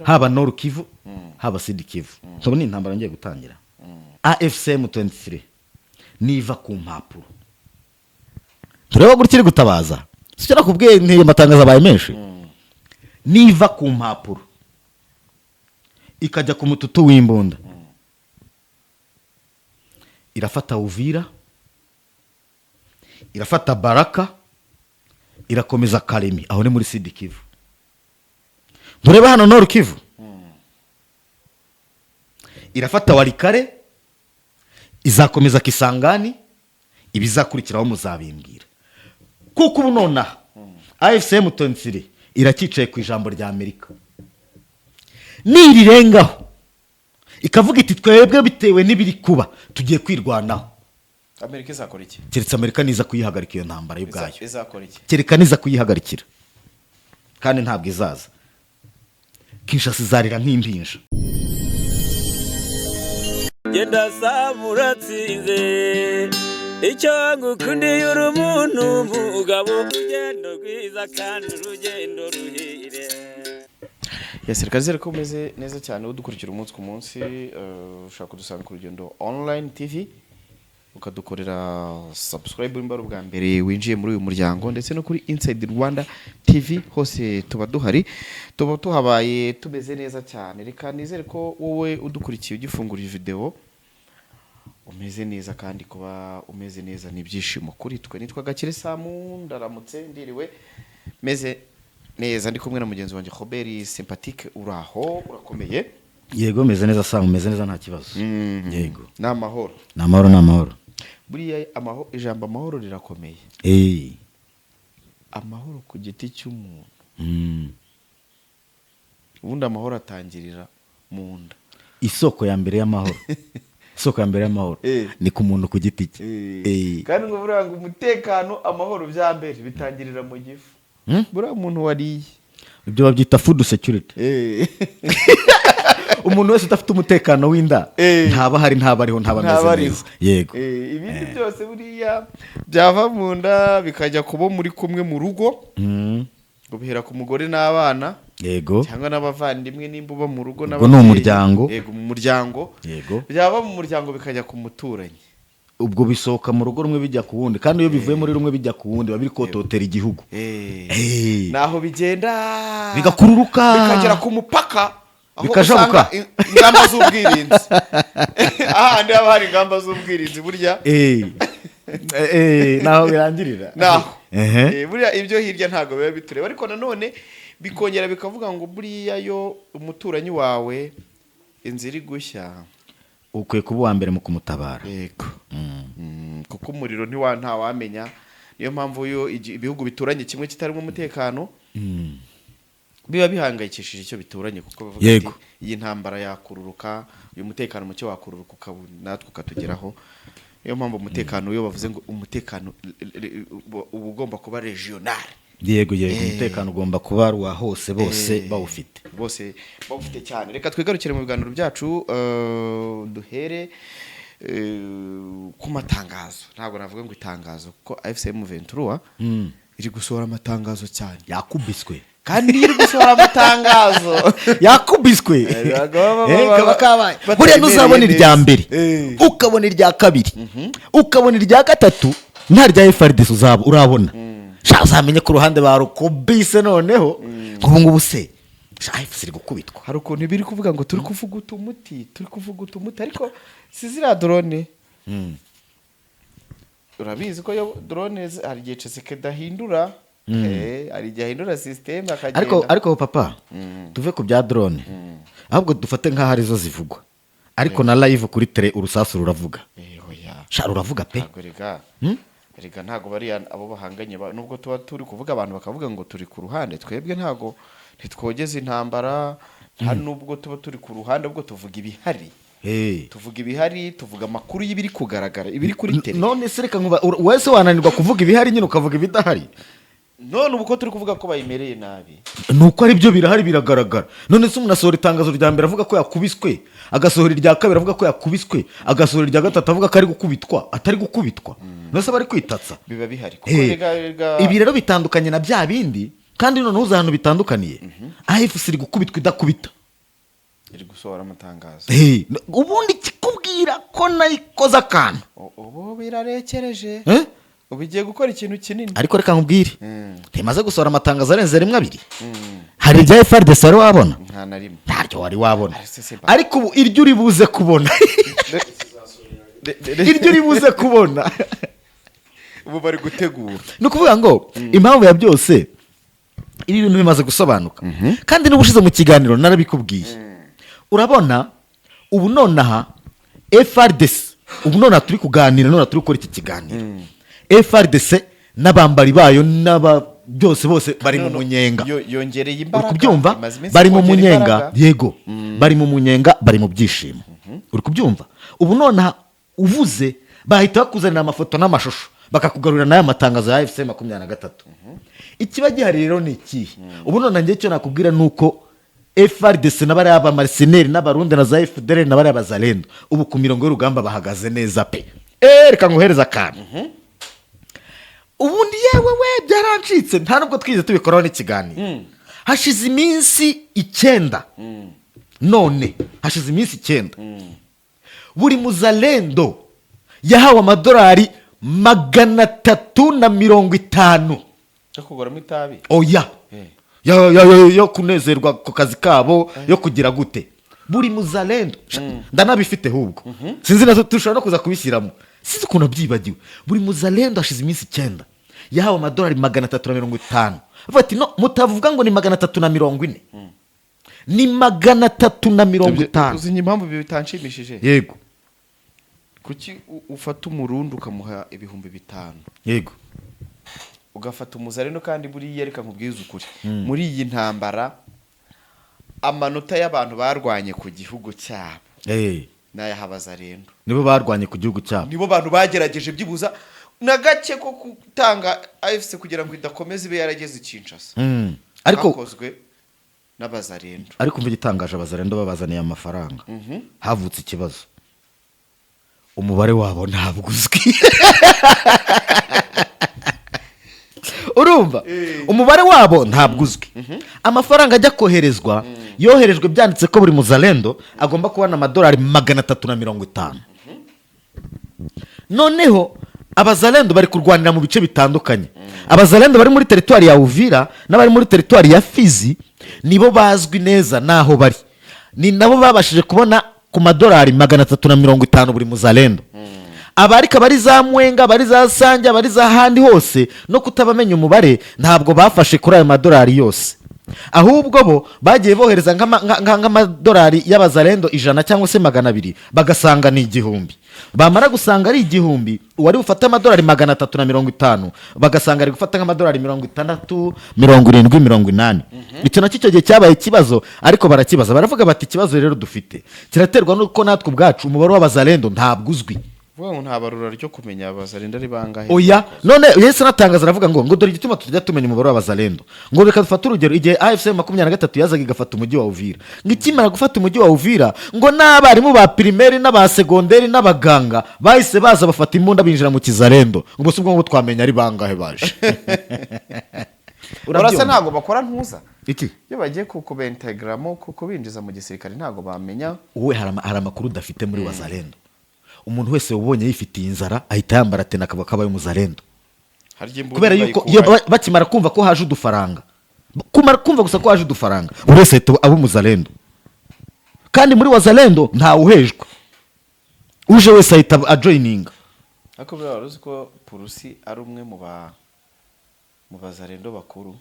Haba Nord Kivu, haba Sud Kivu, nkabona ni intambara ngiye gutangira. AFC M23 niva ku mpapuro, tureba gutya iri gutabaza. Sicyo nakubwiye nti amatangazo abaye menshi. Niva ku mpapuro ikajya ku mututu w'imbunda, irafata Uvira, irafata Baraka, irakomeza Karemi, aho ni muri Sud Kivu. Turebe hano Nord Kivu, irafata Walikale, izakomeza Kisangani. Ibizakurikiraho muzabimbwira, kuko ubu nonaha AFC M23 iracyicaye ku ijambo rya Amerika. Nirirengaho ikavuga iti: "Twebwe bitewe n'ibiri kuba tugiye kwirwanaho." Amerika izakora iki? Keretse Amerika niza kuyihagarika iyo ntambara y'ubwayo. Izakora iki? Kereka niza kuyihagarikira, kandi ntabwo izaza. Kinshasa izarira nk'impinja. Genda saba uratsinze. Icyo ngukundiye, uri umuntu mugabo, urugendo rwiza kandi urugendo ruhire. Yes, reka nizere ko umeze neza cyane udukurikira umunsi ku munsi. Ushobora kudusanga ku Rugendo Online TV, ukadukorera subscribe nimba ari ubwa mbere winjiye muri uyu muryango, ndetse no kuri Inside Rwanda TV, hose tuba duhari, tuba tuhabaye, tumeze neza cyane. Reka nizere ko wowe udukurikiye ugifungura iyi video umeze neza, kandi kuba umeze neza ni ibyishimo kuri twe. Nitwa Gakire Samu, ndaramutse, ndiriwe, meze neza, ndi kumwe na mugenzi wanjye Robert Sympatique. Uraho, urakomeye? Yego, meze neza Samu, meze neza, nta kibazo, yego. Ni amahoro? Ni amahoro, ni amahoro. Buriya ijambo amahoro rirakomeye. Amahoro ku giti cy'umuntu. Ubundi amahoro atangirira mu nda. Isoko ya mbere y'amahoro, isoko ya mbere y'amahoro ni ku muntu ku giti cye. Kandi ngo buriya ngo umutekano, amahoro bya mbere bitangirira mu gifu. Buriya umuntu wariye Ibyo babyita food security. Umuntu wese udafite umutekano w'inda ntaba ahari, ntaba ariho, ntaba ntaba ameze ariho. neza, yego. Ibindi byose buriya byava mu nda bikajya kuba muri kumwe mu rugo, ngo bihera ku mugore n'abana cyangwa n'abavandimwe nimba uba mu rugo Ubwo ni n'ababyeyi. umuryango. Yego, mu muryango. Byava mu muryango bikajya ku muturanyi. Ubwo bisohoka mu rugo rumwe bijya ku wundi, kandi iyo bivuye muri rumwe bijya ku wundi biba biri kototera igihugu. Naho bigenda Bigakururuka. bikagera ku mupaka aho Bikajabuka. usanga ingamba z'ubwirinzi, ahandi haba hari ingamba z'ubwirinzi burya. Naho birangirira. Naho. Buriya ibyo hirya ntabwo biba bitureba, ariko nanone bikongera bikavuga ngo buriya yo umuturanyi wawe inzu iri gushya, Ukwiye kuba uwa mbere mu kumutabara. Yego. Kuko umuriro ntiwa ntawamenya. Niyo mpamvu iyo ibihugu bituranye kimwe kitarimo umutekano, biba bihangayikishije icyo bituranye, kuko bavuga ati iyi ntambara yakururuka, uyu mutekano muke wakururuka natwe ukatugeraho. Niyo mpamvu umutekano, iyo bavuze ngo umutekano uba ugomba kuba regional. Yego, umutekano ugomba kuba ari uwa hose, bose bawufite. Bose bawufite cyane. Reka twigarukire mu biganiro byacu, duhere ku matangazo. Ntabwo navuga ngo itangazo, kuko AFC M23 iri gusohora amatangazo cyane. Yakubiswe. Kandi iyo iri gusohora amatangazo Yakubiswe. Baba Kaba kabaye. batayimereye Buriya ntuzabona irya neza. mbere, ukabona irya kabiri, ukabona irya gatatu, nta rya FARDC uzaba urabona, sha uzamenye ku ruhande barukubise. Noneho ubu ngubu se, sha, AFC iri gukubitwa. Hari ukuntu biri kuvuga ngo turi kuvuguta umuti, turi kuvuguta umuti, ariko si ziriya drone. Urabizi ko iyo drone hari igihe Tshisekedi ahindura, hari igihe ahindura système akagenda. Ariko papa, tuve ku bya drone, ahubwo dufate nk'aho arizo zivugwa, ariko na live kuri terrain urusasu ruravuga. Oya. Sha, ruravuga pe. Ntabwo rega, rega ntabwo bariya abo bahanganye nubwo tuba turi kuvuga, abantu bakavuga ngo turi ku ruhande, twebwe ntabwo ntitwogeza intambara, nta nubwo tuba turi ku ruhande, ahubwo tuvuga ibihari. Tuvuga ibihari, tuvuga amakuru y'ibiri kugaragara, ibiri kuri terrain. None se reka nkuba wese wananirwa kuvuga ibihari nyine ukavuga ibidahari? None ubu ko turi kuvuga ko bayimereye nabi? Ni uko ari byo birahari, biragaragara. None se umuntu asohora itangazo rya mbere avuga ko yakubiswe, agasohora irya kabiri avuga ko yakubiswe, agasohora irya gatatu avuga ko ari gukubitwa, atari gukubitwa, none se bari kwitatsa? Biba bihari kuko rega Ibi rero bitandukanye na bya bindi, kandi noneho uzi ahantu bitandukaniye? AFC iri gukubitwa idakubita. Iri gusohora amatangazo. Ubundi kikubwira ko nayikoze akantu. Ubu birarekereje. Eh? Ubu igiye gukora ikintu kinini. Ariko reka nkubwire, ntimaze gusohora amatangazo arenze rimwe, abiri. Hari ibya FARDC wari wabona? Nta na rimwe. Ntaryo wari wabona. Ariko se Ariko ubu iryo uri buze kubona, iryo uri buze kubona. Ubu bari gutegura. Ni ukuvuga ngo impamvu ya byose, ibi bintu bimaze gusobanuka, kandi n'ubushize mu kiganiro narabikubwiye. Urabona ubu nonaha FARDC, ubu nonaha turi kuganira, nonaha turi gukora iki kiganiro, FARDC n'abambari bayo n'aba byose bose bari mu munyenga. Yongereye Uri imbaraga. kubyumva? Imaze iminsi Bari mu kongera munyenga. imbaraga. Yego, bari mu munyenga, bari mu byishimo. Uri kubyumva? Ubu nonaha uvuze bahita bakuzanira amafoto n'amashusho, bakakugarurira n'aya matangazo ya AFC 23. Ikiba gihari rero ni ikihe? Ubu nonaha njye icyo nakubwira ni uko FARDC n'abariya ba mercenaires n'Abarundi na za FDLR n'abariya Bazalendo, ubu ku mirongo y'urugamba bahagaze neza pe. Reka nguhereze akantu. Ubundi yewe we, byarancitse, nta nubwo twigeze tubikoraho n'ikiganiro. Hashize iminsi 9, none hashize iminsi 9, buri muzalendo yahawe amadolari 350. Yo kuguramo itabi? Oya. Yo kunezerwa ku kazi kabo, yo kugira gute. Buri muzalendo, ndanabifite ahubwo, sinzi nazo dushobora no kuza kubishyiramo, sinzi ukuntu byibagiwe. Buri muzalendo hashize iminsi 9 yahawe amadolari 350. Avuga ati: "No mutavuga ngo ni 340, ni 350." Uzi impamvu ibi bitanshimishije? Yego. Kuki ufata Umurundi ukamuha 5000, ugafata umuzareno? Kandi buriya reka nkubwize ukuri, muri iyi ntambara amanota y'abantu barwanye ku gihugu cyabo n'ay'Abazarendo. Nibo barwanye ku gihugu cyabo. Nibo bantu bagerageje byibuza na gake ko gutanga AFC kugira ngo idakomeza ibe yarageze i Kinshasa. Ariko Hakozwe n'Abazarendo. Ariko umva igitangaje, Abazarendo babazaniye amafaranga, havutse ikibazo: umubare wabo ntabwo uzwi. Urumva, umubare wabo ntabwo uzwi. Amafaranga ajya koherezwa, yoherejwe byanditse ko buri muzalendo agomba kubona amadolari 350. Noneho Abazalendo bari kurwanira mu bice bitandukanye. Abazalendo bari muri teritwari ya Uvira n'abari muri teritwari ya Fizi nibo bazwi neza n'aho bari, ni nabo babashije kubona ku madolari 350 buri muzalendo. Abariko abari za Mwenga, abari za Sange, abari za handi hose, no kutabamenya umubare, ntabwo bafashe kuri ayo madolari yose. Ahubwo bo bagiye bohereza nk'amadolari y'Abazalendo 100 cyangwa se 200, bagasanga ni 1000. Bamara gusanga ari 1000, uwari bufate amadolari 350 bagasanga ari gufata nk'amadolari 60, 70, 80. Icyo nacyo icyo gihe cyabaye ikibazo, ariko barakibaza, baravuga bati: "Ikibazo rero dufite kiraterwa n'uko natwe ubwacu umubare w'Abazalendo ntabwo uzwi." Vuga ngo nta barura ryo kumenya Abazarendo ari bangahe. Oya, none yahise anatangaza, aravuga ngo dore igituma tutajya tumenya umubare w'Abazalendo, ngo reka dufate urugero igihe AFC 23 yazaga igafata umujyi wa Uvira, ngo ikimara gufata umujyi wa Uvira, ngo n'abarimu ba primaire n'aba secondaire n'abaganga bahise baza bafata imbunda binjira mu kizalendo, ngo si ubwo ngo twamenya ari bangahe baje. Urasa. Urabyumva? Ntabwo bakora ntuza. Iki? Iyo bagiye kubentegramo, kubinjiza mu gisirikare, ntabwo bamenya. Wowe hari amakuru udafite muri Wazalendo. Umuntu wese ubonye yifitiye inzara ahita yambara tena akaba kabaye umuzalendo. Harya imbunda Kubera yuko bayikura iyo bakimara kumva ko haje udufaranga, kumara kumva gusa ko haje udufaranga, buri wese ahita aba umuzalendo. Kandi muri Wazalendo ntawe uhejwe, uje wese ahita ajoyininga. Ariko buriya wari uzi ko Purusi ari umwe mu Bazarendo bakuru?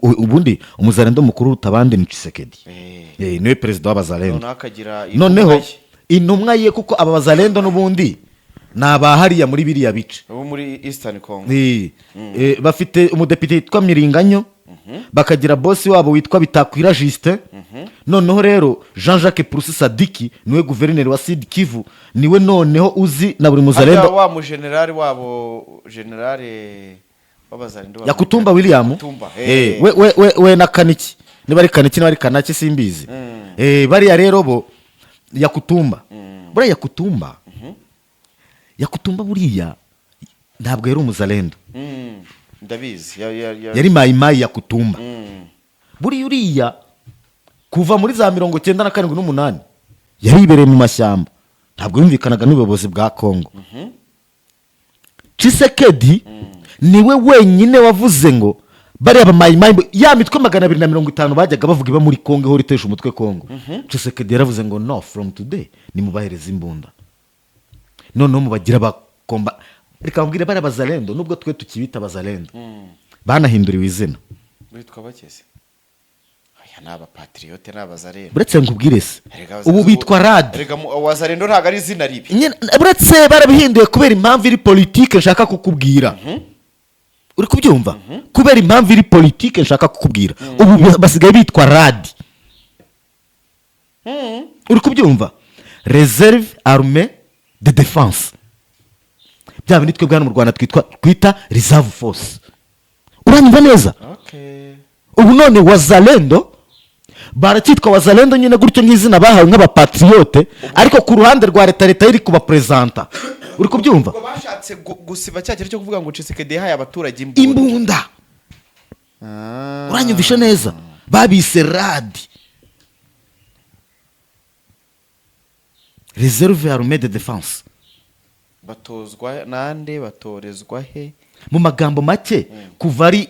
Ubundi umuzalendo mukuru uruta abandi ni Tshisekedi. Niwe perezida w'Abazalendo. Noneho akagira intumwa Noneho ye. intumwa ye, kuko aba Bazalendo n'ubundi ni abahariya muri biriya bice. Bo muri Eastern Congo. Bafite umudepite witwa Miringanyo, bakagira bosi wabo witwa Bitakwira Justin. Noneho rero Jean Jacques Purusi Sadiki niwe guverineri wa Sud Kivu, niwe noneho uzi na buri Harya muzalendo. wa mujenerali wabo, generale w'Abazarendo Yakutumba William. Yakutumba. We na Kaniki, niba ari Kaniki, niba ari Kanaki, simbizi. Bariya rero bo Yakutumba, buriya Yakutumba buriya ntabwo yari umuzalendo. Ndabizi. Yari Mayimayi Yakutumba. Buriya uriya Kuva muri za 97 n'umunani yaribereye mu mashyamba, ntabwo yumvikanaga n'ubuyobozi bwa Kongo. Tshisekedi niwe wenyine wavuze ngo bariya bamayimayi, ya mitwe 250 bajyaga bavuga iba muri Kongo ihora itesha umutwe Kongo, Tshisekedi yaravuze ngo: "No, from today nimubahereze imbunda, noneho mubagira bakomba." Reka mbwire, bariya bazalendo, nubwo twe tukibita bazalendo, banahinduriwe izina. Witwa bakeze, aya ni abapatriyote, ni abazarendo. Uretse nkubwire se, Erega ubu bitwa RAD. Erega wazarendo ntabwo ari izina ribi. Nyine, uretse barabihinduye kubera impamvu iri politike nshaka kukubwira. Uri kubyumva? Kubera impamvu iri politike nshaka kukubwira, ubu basigaye bitwa RAD. Uri kubyumva? Réserve armée de défense, bya bindi twebwe hano mu Rwanda twita reserve force. Uranyumva neza? Okay. Ubu none wazalendo baracyitwa wazalendo nyine gutyo nk'izina bahawe nk'abapatriyote, ariko ku ruhande rwa leta, leta iri kubaperezanta. Uri kubyumva? Ubwo bashatse gusiba cya kintu cyo kuvuga ngo Tshisekedi yahaye abaturage imbunda. Imbunda. Ah. Uranyumvishe neza? Babise RAD, Réserve armée de défense. Batozwa nande? Batorezwa he? Mu magambo make, kuva ari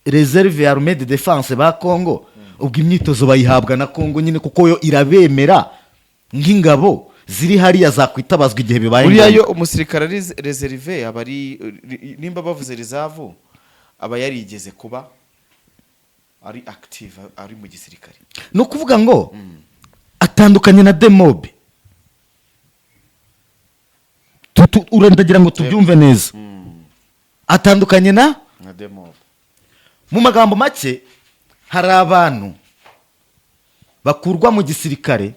Réserve armée de défense ba Congo, ubwo imyitozo bayihabwa na Congo nyine, kuko yo irabemera nk'ingabo ziri hariya zakwitabazwa igihe bibaye Buriya ngombwa. yo umusirikare ari réserve, aba ari, nimba bavuze reserve, aba yarigeze kuba ari active, ari mu gisirikare. Ni ukuvuga ngo atandukanye na demob. Urandagira ngo tubyumve neza, atandukanye na nka demob. Mu magambo make, hari abantu bakurwa mu gisirikare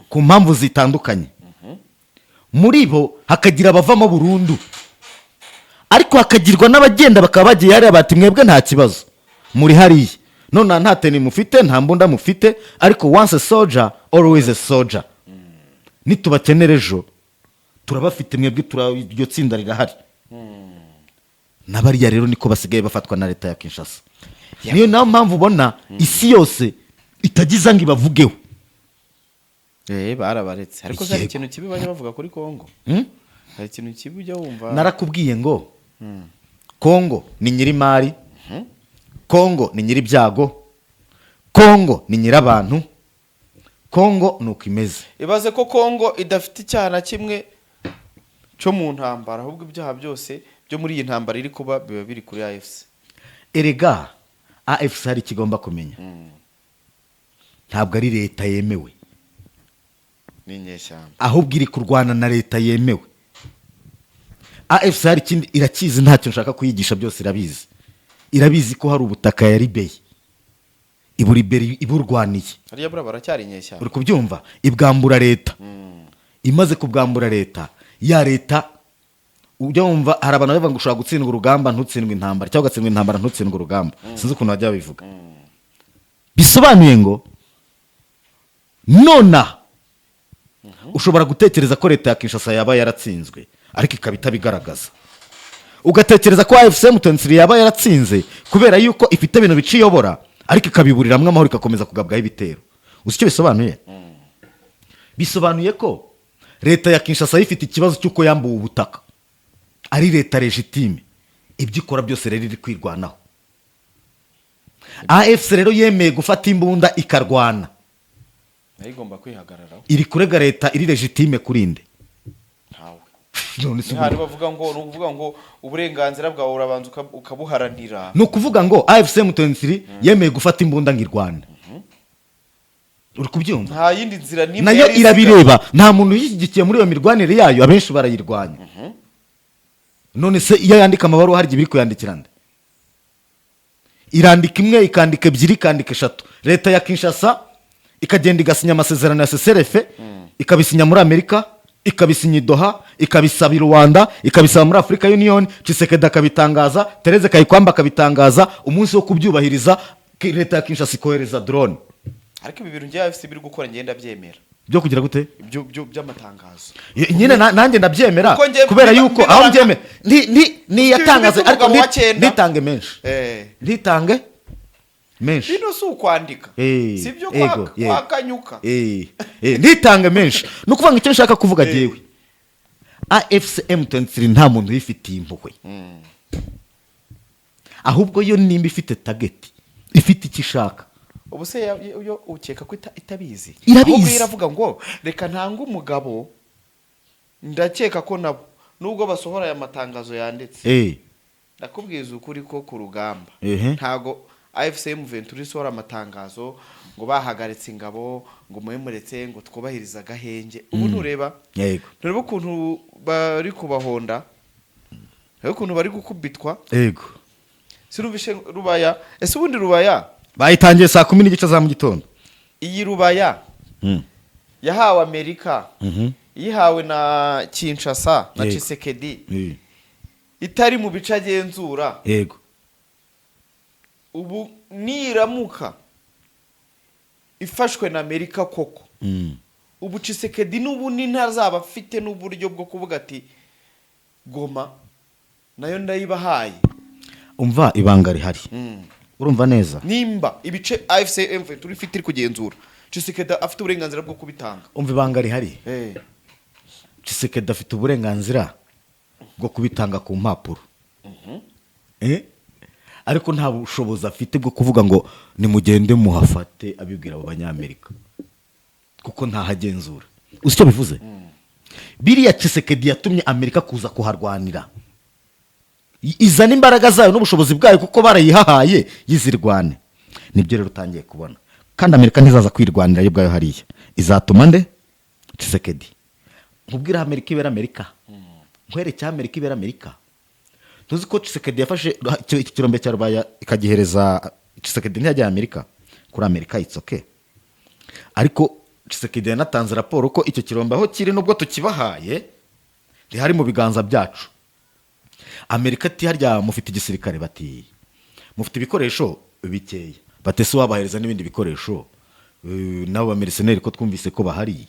ku mpamvu zitandukanye. Muri bo hakagira abavamo burundu, ariko hakagirwa n'abagenda bakaba bagiye hariya, bati: "Mwebwe nta kibazo, muri hariya none nta tenue mufite, nta mbunda mufite, ariko once a soldier always a soldier. Nitubakenera ejo turabafite mwebwe, iryo tsinda rirahari." N'abariya rero niko basigaye bafatwa na leta ya Kinshasa. Niyo nayo mpamvu ubona isi yose itagiza ngo ibavugeho. Barabaretse, ariko se hari Yego. ikintu kibi bajya bavuga kuri Kongo? Hmm? Hari ikintu kibi ujya wumva? Narakubwiye ngo Kongo ni nyirimari, Kongo ni nyir'ibyago, Kongo ni nyir'abantu, Kongo ni uko imeze. Ibaze ko Kongo idafite icyaha na kimwe cyo mu ntambara, ahubwo ibyaha byose byo muri iyi ntambara iri kuba biba biri kuri AFC. Erega AFC hari ikigomba kumenya: ntabwo ari leta yemewe. Ni inyeshyamba. Ahubwo iri kurwana na leta yemewe. AFC hari ikindi irakizi, ntacyo nshaka kuyigisha, byose irabizi. Irabizi ko hari ubutaka ya ribeye, iburiberi iburwaniye. Hariya buriya baracyari inyeshyamba. Uri kubyumva? Ibwambura leta. Imaze kubwambura leta, ya leta, ujya wumva hari abantu bavuga ngo ushobora gutsindwa urugamba ntutsindwe intambara, cyangwa ugatsindwa intambara ntutsindwe urugamba, sinzi ukuntu bajya babivuga. Bisobanuye ngo nonaha ushobora gutekereza ko leta ya Kinshasa yaba yaratsinzwe, ariko ikaba itabigaragaza. Ugatekereza ko AFC M23 yaba yaratsinze kubera yuko ifite ibintu biciyobora, ariko ikabiburiramwo amahoro, igakomeza kugabwaho ibitero. Uzi icyo bisobanuye? Bisobanuye ko leta ya Kinshasa ifite ikibazo cy'uko yambuwe ubutaka, ari leta légitime, ibyo ikora byose rero iri kwirwanaho. AFC rero yemeye gufata imbunda ikarwana. Nayo igomba kwihagararaho. Iri kurega leta iri légitime kuri nde? Ntawe. None se Ni bavuga ngo, ni ukuvuga ngo uburenganzira bwawe urabanza ukabuharanira. Ni ukuvuga ngo AFC M23 yemeye gufata imbunda ngo irwane. Uri kubyumva? Nta yindi nzira n'imwe Nayo yari isigaye. irabireba, nta muntu uyishyigikiye muri iyo mirwanire yayo, abenshi barayirwanya. None se iyo yandika amabaruwa harya ibiri kuyandikira nde? Irandika imwe, ikandika ebyiri, ikandika eshatu, leta ya Kinshasa ikagenda igasinya amasezerano ya cessez-le-feu, ikabisinya muri Amerika, ikabisinya i Doha, ikabisaba i Rwanda, ikabisaba muri Africa Union. Tshisekedi akabitangaza, Therese Kayikwamba akabitangaza, umunsi wo kubyubahiriza leta ya Kinshasa ikohereza drone. Ariko ibi bintu ngewe AFC biri gukora, ngenda byemera. Byo kugira gute? Ibyo by'amatangazo. Nyine nanjye ndabyemera. Kuko njye Kubera yuko aho mbyemera niyatangaze, Mfite ariko umugabo wa cyenda. ntitange menshi. Ntitange. Menshi. Bino si ukwandika, si byo, ego, yego. kwakanyuka. Ntitange menshi. Ni ukuvuga ngo icyo nshaka kuvuga jyewe, AFC M23 nta muntu uyifitiye impuhwe, ahubwo yo nimba ifite target, ifite icyo ishaka. Ubu se yo ukeka ko itabizi? Irabizi. Ahubwo yo iravuga ngo reka ntange umugabo. Ndakeka ko nabo nubwo basohora aya matangazo yanditse, ndakubwiza ukuri ko ku rugamba ntago AFC M23 isohora amatangazo ngo bahagaritse ingabo, ngo muhemuretse, ngo twubahirize agahenge. Ubu ntureba, ntureba ukuntu bari kubahonda, ntureba ukuntu bari gukubitwa? Sinumvishe Rubaya. Ese ubundi Rubaya Bayitangiye saa 10:30 za mu gitondo. Iyi Rubaya yahawe Amerika, yihawe na Kinshasa na Tshisekedi, itari mu bice agenzura. Ubu niramuka ifashwe na Amerika koko, ubu Tshisekedi n'ubundi ntazaba afite n'uburyo bwo kuvuga ati Goma nayo ndayibahaye. Umva ibanga rihari, urumva neza? Nimba ibice AFC M23 ifite iri kugenzura, Tshisekedi afite uburenganzira bwo kubitanga. Umva ibanga rihari. Tshisekedi afite uburenganzira bwo kubitanga ku mpapuro. Ariko nta bushobozi afite bwo kuvuga ngo nimugende muhafate, abibwira abo Banyamerika, kuko ntahagenzura. Uzi icyo bivuze? Biriya Tshisekedi yatumye Amerika kuza kuharwanira, izana imbaraga zayo n'ubushobozi bwayo, kuko barayihahaye yizirwane. Nibyo rero utangiye kubona. Kandi Amerika ntizaza kwirwanira yo ubwayo hariya, izatuma nde? Tshisekedi. Nkubwire aho Amerika ibera Amerika, nkwereke aho Amerika ibera Amerika. Tuzi ko Tshisekedi yafashe iki kirombe cya Rubaya ikagihereza Tshisekedi, ntiyajya Amerika kuri Amerika, it's okay. Ariko Tshisekedi yanatanze raporo ko icyo kirombe aho kiri, nubwo tukibahaye, ntihari mu biganza byacu. Amerika ati harya mufite igisirikare? Bati mufite ibikoresho bikeya. Bati ese wabahereza n'ibindi bikoresho? N'abo ba mercenaires ko twumvise ko bahari,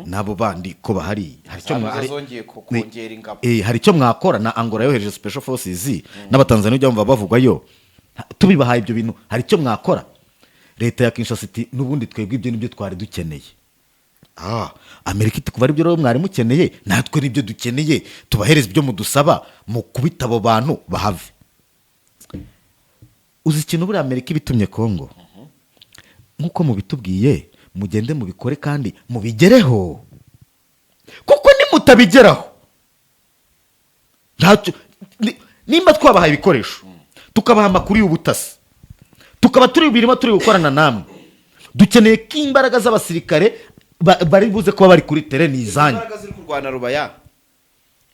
n'abo bandi ko bahari, hari icyo Za zongeye kongera ingabo. Hari icyo mwakora? Na Angola yohereje special forces, n'Abatanzania ujya bumva bavugwayo. Tubibahaye ibyo bintu, hari icyo mwakora? Leta ya Kinshasa iti n'ubundi twebwe ibyo nibyo twari dukeneye. Amerika iti kuba aribyo rero mwari mukeneye, natwe nibyo dukeneye, tubahereza ibyo mudusaba mu kubita abo bantu bahave. Uzi ikintu buriya Amerika ibitumye Kongo? Nk'uko mubitubwiye, mugende mubikore kandi mubigereho, kuko nimutabigeraho ntacyo. Nimba twabahaye ibikoresho, tukabaha amakuru y'ubutasi, tukaba turi birimo turi gukorana namwe, dukeneye ko imbaraga z'abasirikare bari buze kuba bari kuri terrain ni izanyu. Imbaraga ziri kurwana Rubaya,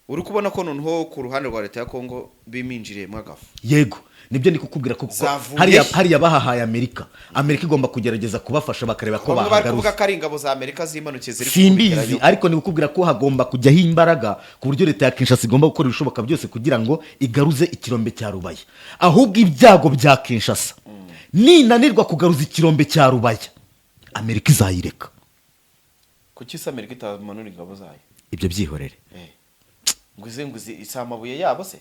uri kubona ko noneho ku ruhande rwa leta ya Kongo biminjiriyemo agafu? Yego, nibyo ndi kukubwira, kuko Zavuye hariya he? hariya bahahaye Amerika. Amerika igomba kugerageza kubafasha, bakareba ko Bamwe bari bahagaruza. kuvuga ko ari ingabo za Amerika zimanukiye ziri Simbizi, kukubitirayo. ariko ni kukubwira ko hagomba kujyaho imbaraga, ku buryo leta ya Kinshasa igomba gukora ibishoboka byose kugira ngo igaruze ikirombe cya Rubaya. Ahubwo ibyago bya Kinshasa, ninanirwa kugaruza ikirombe cya Rubaya, Amerika izayireka. Kuki se Amerika itamanura ingabo zayo? Ibyo byihorere. Ngo ize ngo izi si amabuye yabo se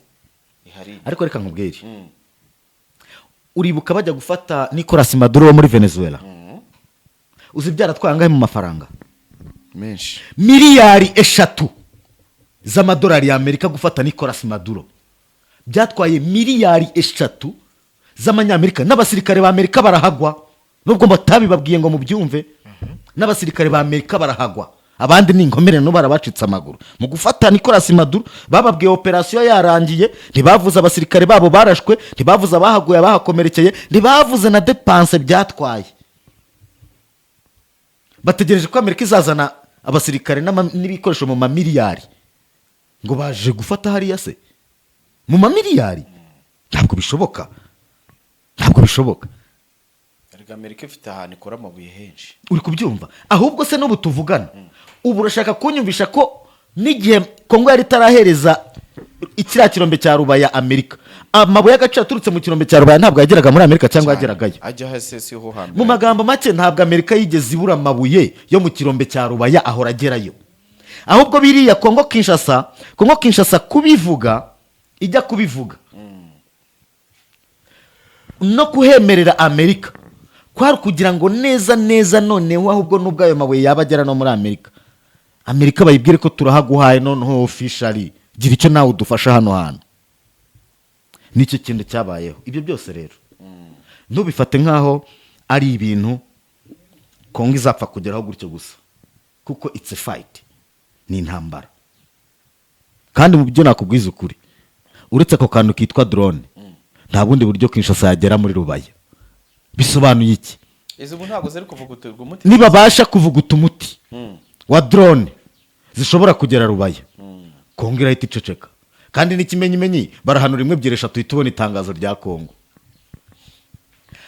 ihari? Ariko reka nkubwire. Uribuka bajya gufata Nicolas Maduro wo muri Venezuela? Uzi byaratwaye angahe mu mafaranga? Menshi. Miliyari 3 z'amadolari y'Amerika. Gufata Nicolas Maduro byatwaye miliyari 3 z'amanyamerika, n'abasirikare ba Amerika barahagwa, nubwo batabibabwiye ngo mubyumve. N'abasirikare ba Amerika barahagwa, abandi ni inkomere, no barabacitse amaguru mu gufata Nicolas Maduro. Bababwiye operasiyo yarangiye, ntibavuze abasirikare babo barashwe, ntibavuze abahaguye, abahakomerekeye, ntibavuze na dépenses byatwaye. Bategereje ko Amerika izazana abasirikare n'ibikoresho mu mamiliyari ngo baje gufata hariya se? Mu mamiliyari ntabwo bishoboka, ntabwo bishoboka. Erega Amerika ifite ahantu ikora amabuye henshi. Uri kubyumva? Ahubwo se n'ubu tuvugana, ubu urashaka kunyumvisha ko n'igihe Kongo yari itarahereza ikiriya kirombe cya Rubaya Amerika, amabuye y'agaciro aturutse mu kirombe cya Rubaya ntabwo yageraga muri Amerika cyangwa yageragayo? Ajya hese siho hambere? Mu magambo make, ntabwo Amerika yigeze ibura amabuye yo mu kirombe cya Rubaya, ahora agerayo. Ahubwo biriya Kongo Kinshasa kubivuga, ijya kubivuga no kuhemerera Amerika. Kwari kugira ngo neza neza noneho ahubwo n'ubwo ayo mabuye yaba agera no muri Amerika, Amerika bayibwire ko turahaguhaye noneho officially, gira icyo nawe udufasha hano hantu. Nicyo kintu cyabayeho. Ibyo byose rero ntubifate nk'aho ari ibintu Kongo izapfa kugeraho gutyo gusa, kuko it's a fight, ni intambara. Kandi mu byo nakubwiza ukuri, uretse ako kantu kitwa drone, nta bundi buryo Kinshasa yagera muri Rubaya. Bisobanuye iki? Izi ubu ntabwo ziri kuvugutirwa umuti. Nibabasha kuvuguta umuti wa drone zishobora kugera Rubaya, Kongo irahita iceceka. Kandi n'ikimenyimenyi, barahanura imwe, ebyiri, eshatu, uhita ubona itangazo rya Kongo.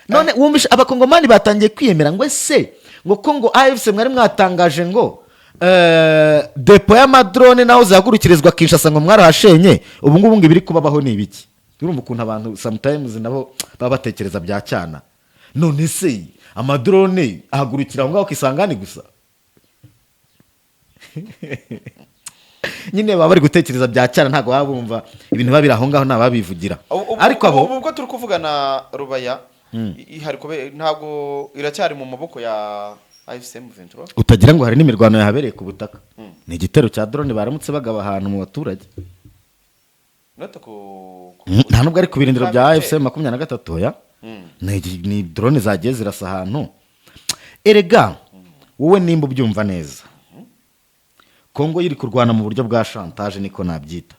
None wumvishe Abakongomani batangiye kwiyemera ngo ese ngo ko ngo AFC mwari mwatangaje ngo dépôt y'amadrone naho zihagurukirizwa Kinshasa, ngo mwarahashenye, ubu ngubu ngo ibiri kubabaho ni ibiki? Urumva ukuntu abantu sometimes nabo baba batekereza bya cyana. None se amadrone ahagurukira aho ngaho Kisangani gusa? Nyine baba bari gutekereza bya cyana, ntabwo baba bumva ibintu biba biri aho ngaho, ntababivugira. Ariko abo Ubu ubwo turi kuvugana, Rubaya ihari ntabwo iracyari mu maboko ya AFC M23. Utagira ngo hari n'imirwano yahabereye ku butaka. Ni igitero cya drone baramutse bagaba ahantu mu baturage. Note ku Nta nubwo ari ku birindiro bya Kamite. AFC 23, oya. Ni drone zagiye zirasa ahantu. Erega wowe nimba ubyumva neza, Kongo iri kurwana mu buryo bwa chantage, niko nabyita.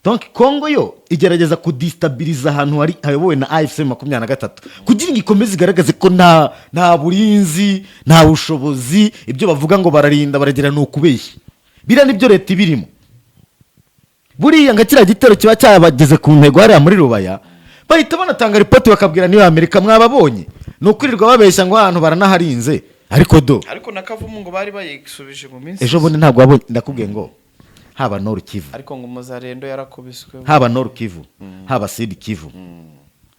Donc Kongo yo igerageza kudestabiliza ahantu hari hayobowe na AFC 23 kugira ngo ikomeze igaragaze ko nta burinzi, nta bushobozi. Ibyo bavuga ngo bararinda, baragira, ni ukubeshya. Biriya nibyo leta ibirimo. Buriya nga kiriya gitero kiba cyabageze ku ntego hariya muri Rubaya, bahita banatanga ripoti bakabwira niyo Amerika: "Mwababonye, ni ukwirirwa babeshya ngo ahantu baranaharinze, ariko do." Ariko na Kavumu ngo bari bayisubije mu minsi Ejo bundi ntabwo wabonye? Ndakubwiye ngo haba Nord Kivu, Ariko ngo Muzarendo yarakubiswe. haba Nord Kivu, haba Sud Kivu,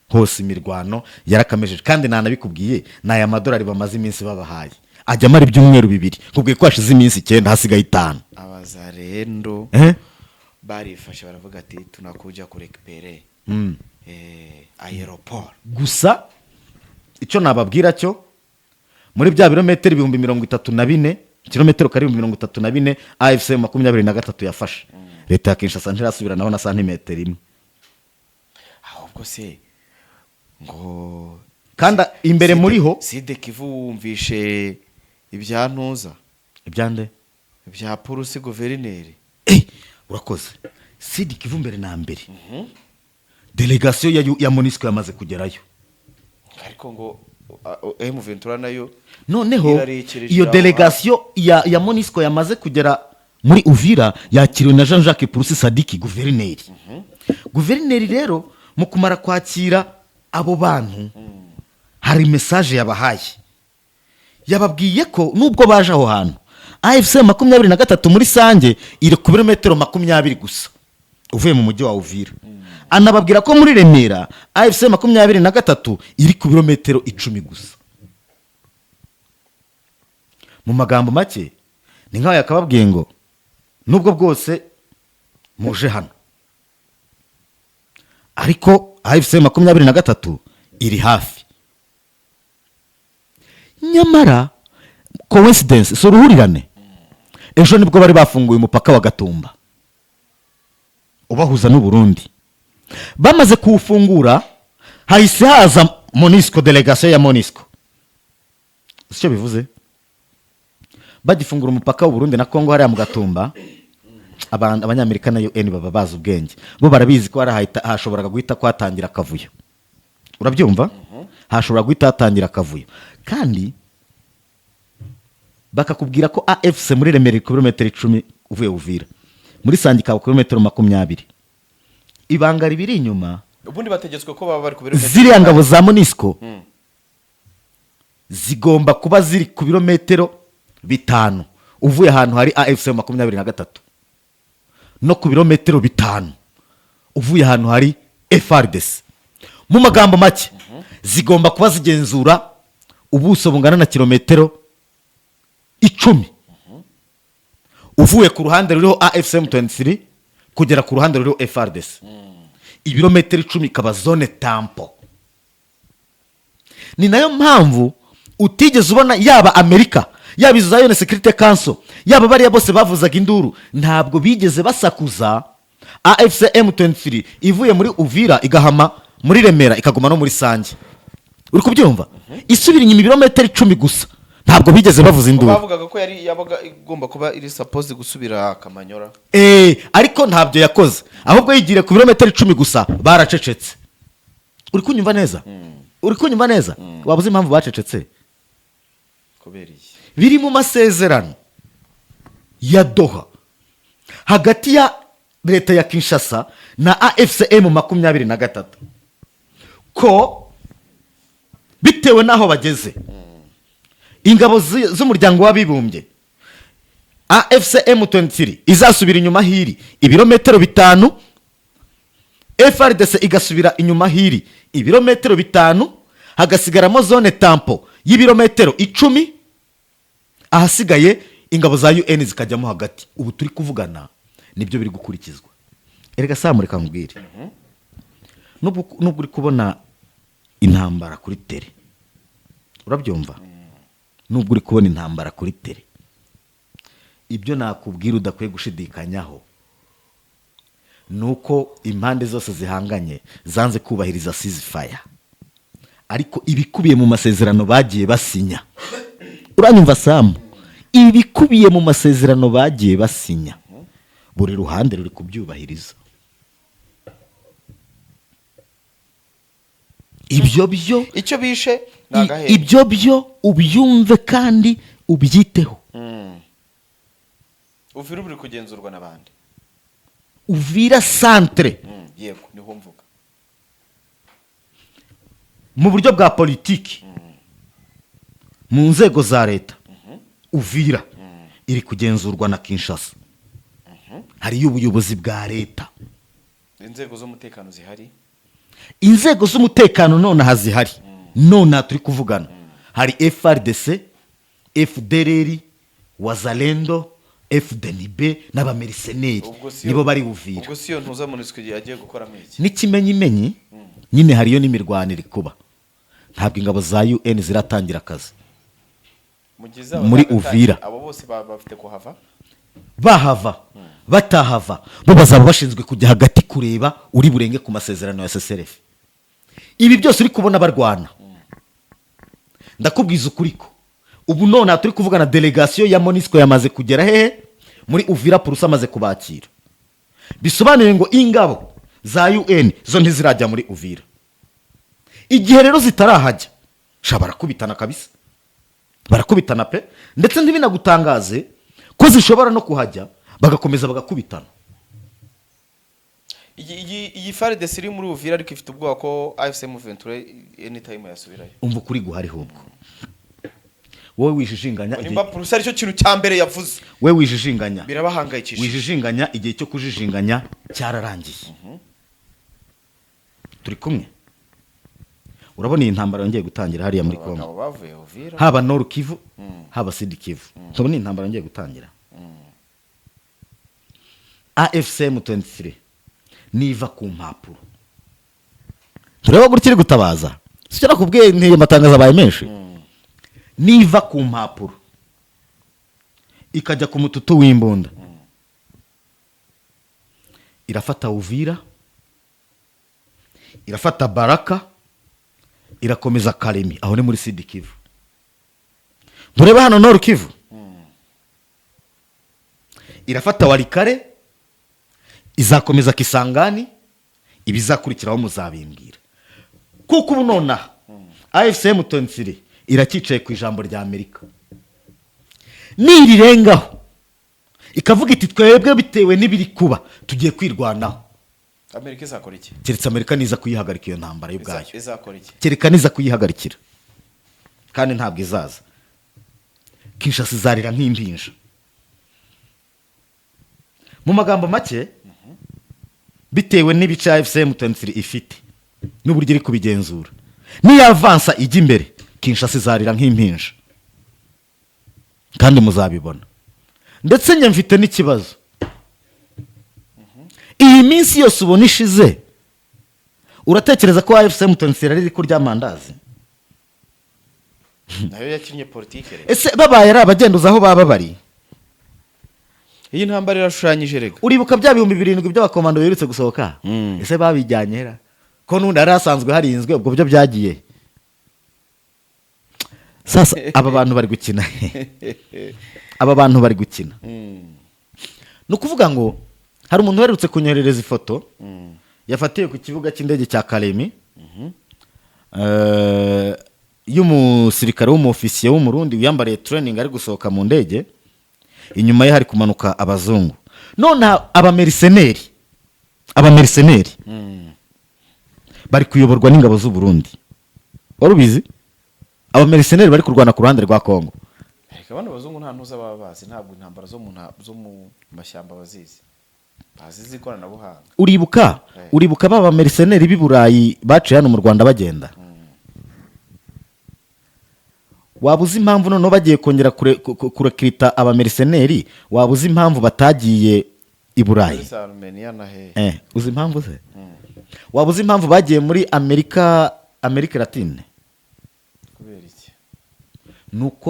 hose imirwano yarakamejeje. Kandi nanabikubwiye, ni aya madolari bamaze iminsi babahaye ajya amara ibyumweru 2. Nkubwiye ko hashize iminsi 9, hasigaye 5. Abazarendo Eh? barifashe, baravuga ati: "Tunakuja kurécupérer aéroport." Gusa icyo nababwira cyo, muri bya birometero 34 000, kilometero kari 34 000 AFC 23 yafashe, leta ya Kinshasa ntirasubiranaho na santimetero imwe. Ahubwo se ngo Kandi imbere muri ho Sud Kivu wumvishe ibya ntuza? Ibyande? Ibya Purusi guverineri. Eh, urakoze. Sud Kivu, mbere na mbere délégation ya MONUSCO yamaze kugerayo. Ariko ngo M23 nayo Noneho irarekereje iyo aho. délégation ya MONUSCO yamaze kugera muri Uvira, yakiriwe na Jean Jacques Purusi Sadiki, guverineri. Guverineri rero mu kumara kwakira abo bantu, hari message yabahaye. Yababwiye ko nubwo baje aho hantu, AFC 23 muri Sange iri ku birometero 20 gusa uvuye mu mujyi wa Uvira. Anababwira ko muri Remera AFC 23 iri ku birometero 10 gusa. Mu magambo make, ni nk'aho yakababwiye ngo nubwo bwose muje hano, ariko AFC 23 iri hafi. Nyamara coincidence, si uruhurirane, ejo nibwo bari bafunguye umupaka wa Gatumba ubahuza n'u Burundi. Bamaze kuwufungura, hahise haza MONUSCO, délégation ya MONUSCO. Icyo bivuze, bagifungura umupaka w'u Burundi na Kongo hariya mu Gatumba, Abanyamerika na UN baba bazi ubwenge, bo barabizi ko hari hashoboraga guhita kwatangira akavuyo. Urabyumva, hashobora guhita hatangira akavuyo. Kandi bakakubwira ko AFC muri Remera iri ku birometero 10 uvuye Uvira, muri Sange ikaba ku birometero 20. Ibanga ribiri inyuma, Ubundi bategetswe ko baba bari ku birometero ziriya ngabo za MONUSCO zigomba kuba ziri ku birometero 5 uvuye ahantu hari AFC 23, no ku birometero 5 uvuye ahantu hari FARDC. Mu magambo make, zigomba kuba zigenzura ubuso bungana na kilometero 10 uvuye ku ruhande ruriho AFC M23 kugera ku ruhande ruriho FARDC. Ibirometero 10 ikaba zone tampon. Ni nayo mpamvu Utigeze ubona, yaba Amerika, yaba izo za UN Security Council, yaba bariya bose bavuzaga induru, ntabwo bigeze basakuza AFC M23 ivuye muri Uvira igahama muri Remera, ikaguma no muri Sange. Uri kubyumva? Isubira inyuma ibirometero 10 gusa, ntabwo bigeze bavuza induru. Bavugaga ko yari yabaga igomba kuba iri supposed gusubira Kamanyora. Ariko ntabyo yakoze, ahubwo yigiriye ku birometero 10 gusa, baracecetse. Uri kunyumva neza? Uri kunyumva neza? Waba uzi impamvu bacecetse? Kubera iyi? Biri mu masezerano ya Doha hagati ya leta ya Kinshasa na AFC M 23 ko bitewe n'aho bageze, ingabo z'Umuryango w'Abibumbye, AFC M23 izasubira inyuma hiri ibirometero 5, FARDC igasubira inyuma hiri ibirometero 5, hagasigaramo zone tampon y'ibirometero 10, ahasigaye ingabo za UN zikajyamo hagati. Ubu turi kuvugana nibyo biri gukurikizwa. Erega Samu, reka nkubwire, nubwo uri kubona intambara kuri terrain, urabyumva, nubwo uri kubona intambara kuri terrain, ibyo nakubwira udakwiye gushidikanyaho ni uko impande zose zihanganye zanze kubahiriza ceasefire, ariko ibikubiye mu masezerano bagiye basinya, uranyumva Samu, ibikubiye mu masezerano bagiye basinya, buri ruhande ruri kubyubahiriza. Ibyo byo Icyo bishe ni agahenge. Ibyo byo ubyumve kandi ubyiteho. Uvira uri kugenzurwa n'abandi. Uvira centre, Yego, niho mvuga. Mu buryo bwa politiki, mu nzego za leta, Uvira iri kugenzurwa na Kinshasa, hariyo ubuyobozi bwa leta. Inzego z'umutekano zihari? Inzego z'umutekano nonaha zihari, nonaha turi kuvugana, hari FARDC, FDLR, Wazalendo, FDNB n'aba mercenaires. Ubwo si Nibo bari Uvira. Ubwo si yo ntuza MONUSCO igihe agiye gukoramo iki? N'ikimenyimenyi nyine hariyo n'imirwanire kuba, ntabwo ingabo za UN ziratangira akazi Mu gihe zaba muri zagatangiye, Uvira. Abo bose baba bafite kuhava. Bahava batahava, bo bazaba bashinzwe kujya hagati kureba uri burenge ku masezerano ya cessez-le-feu. Ibi byose uri kubona barwana, ndakubwiza ukuri ko ubu none turi kuvugana délégation ya MONUSCO yamaze kugera hehe? Muri Uvira. Purusa amaze kubakira, bisobanuye ngo ingabo za UN zo ntizirajya muri Uvira. Igihe rero zitarahajya, sha, barakubitana kabisa, barakubitana pe. Ndetse ntibinagutangaze ko zishobora no kuhajya bagakomeza bagakubitana. Iyi FARDC iri muri Uvira, ariko ifite ubwoba ko AFC M23 anytime yasubirayo. Umva ukuri guhari, hubwo wowe wijijinganya igihe. Nimba Purusa aricyo kintu cya mbere yavuze, We wijijinganya. birabahangayikishije. Wijijinganya, igihe cyo kujijinganya cyararangiye. Turi kumwe? Urabona iyi ntambara yongeye gutangira hariya muri Kongo, Abagabo bavuye Uvira. haba Nord Kivu, haba Sud Kivu, turabona iyi ntambara yongeye gutangira. AFC M23 niva ku mpapuro, tureba gutya iri gutabaza, sicyo nakubwiye ntiyo matangazo abaye menshi, niva ku mpapuro ikajya ku mututu w'imbunda, irafata Uvira, irafata Baraka, irakomeza Karemi, aho ni muri Sud Kivu. Ntureba hano Nord Kivu, irafata Walikale, izakomeza Kisangani, ibizakurikiraho muzabimbwira, kuko ubu nonaha AFC M23 iracyicaye ku ijambo rya Amerika. Nirirengaho ikavuga iti: "Twebwe bitewe n'ibiri kuba tugiye kwirwanaho." Amerika izakora iki? Keretse Amerika niza kuyihagarika iyo ntambara y'ubwayo. Izakora iki? Kereka niza kuyihagarikira, kandi ntabwo izaza. Kinshasa izarira nk'impinja. Mu magambo make, bitewe n'ibice AFC M23 ifite n'uburyo iri kubigenzura, niyavansa ijya imbere, Kinshasa izarira nk'impinja, kandi muzabibona. Ndetse njye mfite n'ikibazo: iyi minsi yose ubona ishize, uratekereza ko AFC M23 ari iri kurya amandazi? Nayo yakinnye politike rero. Ese babaye ari abagenduzi aho baba bari? Iyi ntambara irashushanyije rega. Uribuka bya 7000 by'abakomando biherutse gusohoka? Ese babijyanye hera ko n'undi yari asanzwe harinzwe? Ubwo byo byagiye. Sasa aba bantu bari gukina, aba bantu bari gukina. Ni ukuvuga ngo hari umuntu uherutse kunyoherereza ifoto yafatiwe ku kibuga cy'indege cya Karemi, y'umusirikare w'umufisiye w'Umurundi wiyambariye training, ari gusohoka mu ndege, inyuma ye hari kumanuka abazungu. None abamercenary bari kuyoborwa n'ingabo z'u Burundi. Wari ubizi? Abamercenary bari kurwana ku ruhande rwa Kongo. Reka, bano bazungu nta ntuza baba bazi, ntabwo intambara zo mu mashyamba bazizi, bazi iz'ikoranabuhanga. Uribuka? Uribuka ba bamercenary b'i Burayi baciye hano mu Rwanda bagenda? Waba uzi impamvu noneho bagiye kongera kurecruita abamercenary? Waba uzi impamvu batagiye i Burayi? Muri za Armenia na hehe? Uzi impamvu se? Waba uzi impamvu bagiye muri Amerika Latine? Kubera iki? Ni uko